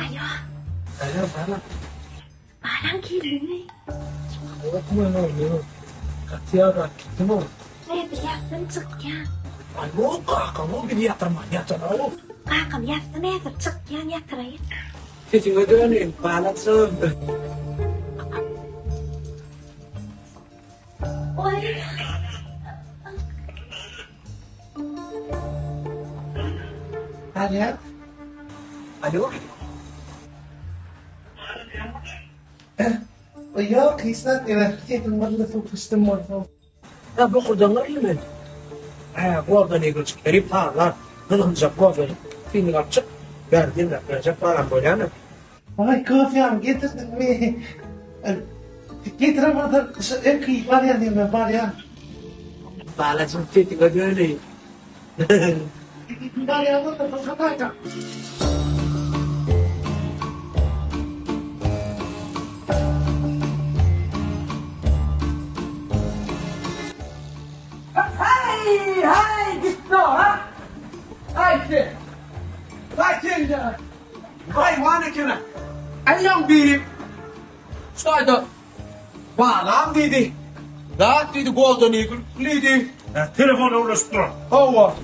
Alo. Alo, bala. Balam geldiňmi? Ýok, men oglum. Gaty ýadap gitdim o. Nädir ýatdym çykýan. Aý, ýok, kakam o bizi ýatyrman ýatanok. Kakam ýatsyn häzir çykýan ýatyraýyn. Sesiňe döneýin, balajygym. Oý. Alo. Alo. Ýok, hiç zat ýa. Sesiň gyryldy, suw içdim bolsa. Hä, bokurdagyň gyryldymy? Hä, goldan egilçik berip sazlar, gyzgynjak kofeni synyny alyp çyk, bäri demläp berjek baram bolýamy? Aý, kofämi getirdiňmi? Getiremezler, şu öňki barýan ýerime barýan. Balajyň sesiňe döneýin. Barýan bolsa, bir hataýda. Haý, haý, gitdi ha. Haý sen. Haý sen de. Haýwan ekeni. Aýaň biri şu taýda balam diýdi. Zat diýdi, goldan eagle diýdi. Telefon öwleşip duran. Hawa.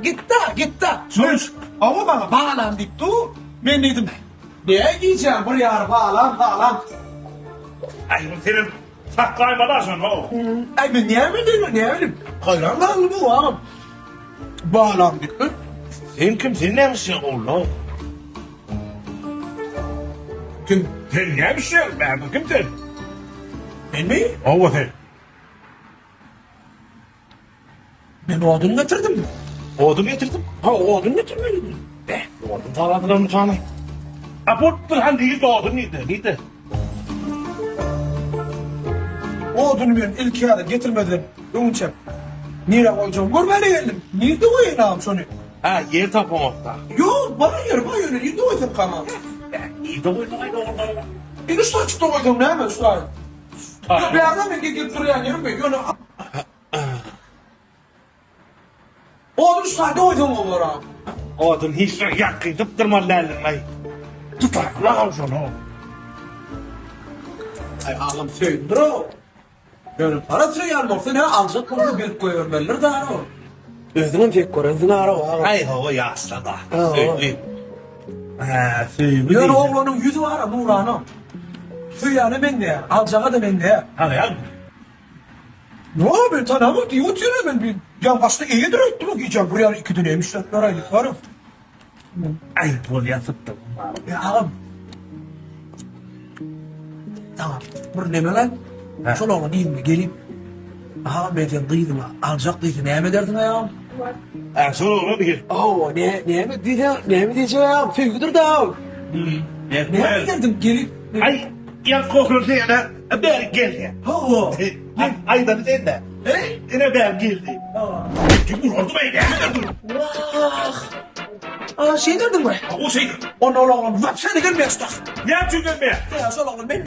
Gitdi, gitdi. Şonuş. Hawa maňa balam diýip dur. Men diýdim, ne gijäň bir ýary balam, balam. Aý, bu senem saklaýmaly şony, how. Aý men näme diýdim, näme diýdim. Haýran galdym bu agam. Balam diýip. Sen kim, sen näme işleýäň oglan? Kim? Sen näme işleýäň, bärde kim sen? Menmi? Hawa sen. Men odun getirdim. Odun getirdim? Ha, odun getirmelidim. Be, odun taladylar mı sana? A bolupdyr, han nirde odun nirde, nirde? Oduny men ilki ýa-da getirmezden öňünçä nirä goýjagymy görmäne geldim. Nirde goýaýyn agam şony? Ha, ýer tapaňokda. Ýok, bar ýer, bar ýöne nirde goýsam kamam? Be, nirde goýsaň aýda ogullar? Indi şu taýçykda goýsaň näme, şu taý? Ýok, bärde men gelip durýan ýerim, ýöne Odun şu taýda goýsaň bolar-a. Odun hiç bir ýakyn sypdyrmaly däldir-laý. Tutarlar şony. Aý agam söýdüdir-ow. Ýöne para söýýän bolsa ne aljak bolsa berip goýbermelidir dara. Özüňem pek görensiň ara agam. Aý hawa ýaşla-da. Söýgi. Hä, söýgi. Ýöne oglanyň ýüzi bar-a nurana. Söýýäne meňzeýär, aljaga-da meňzeýär. Tanaýaňmy? Ýok, men tanamok diýip otyryn men bir ýa başda eýedir öýtdüm o gije bir ýa ikiden emişlerler aýdyp baryp. Aý bolýa sypdym. E agam. Tamam. Bir neme lan? Şol oglan yzyna gelip Agam men seň gyzyňa aljak diýse näme ederdiň agam? Hä, şol oglan gelip. Hawa, ne näme diýse, näme diýjek agam? Söýgüdir da. Näme ederdiň gelip? Aý, ýaňky oglan diýene bäri geldi. Hawa. Aýdany sende. Ine bäri geldi. Hawa. Kim urardy be, näme ederdiň? Wah. A, şeý derdiňmi? Hawa, şeý derdim. Onda ol oglan wapşe-de gelmeýär şu Näme üçin gelmeýär? Ýa, şol oglan men.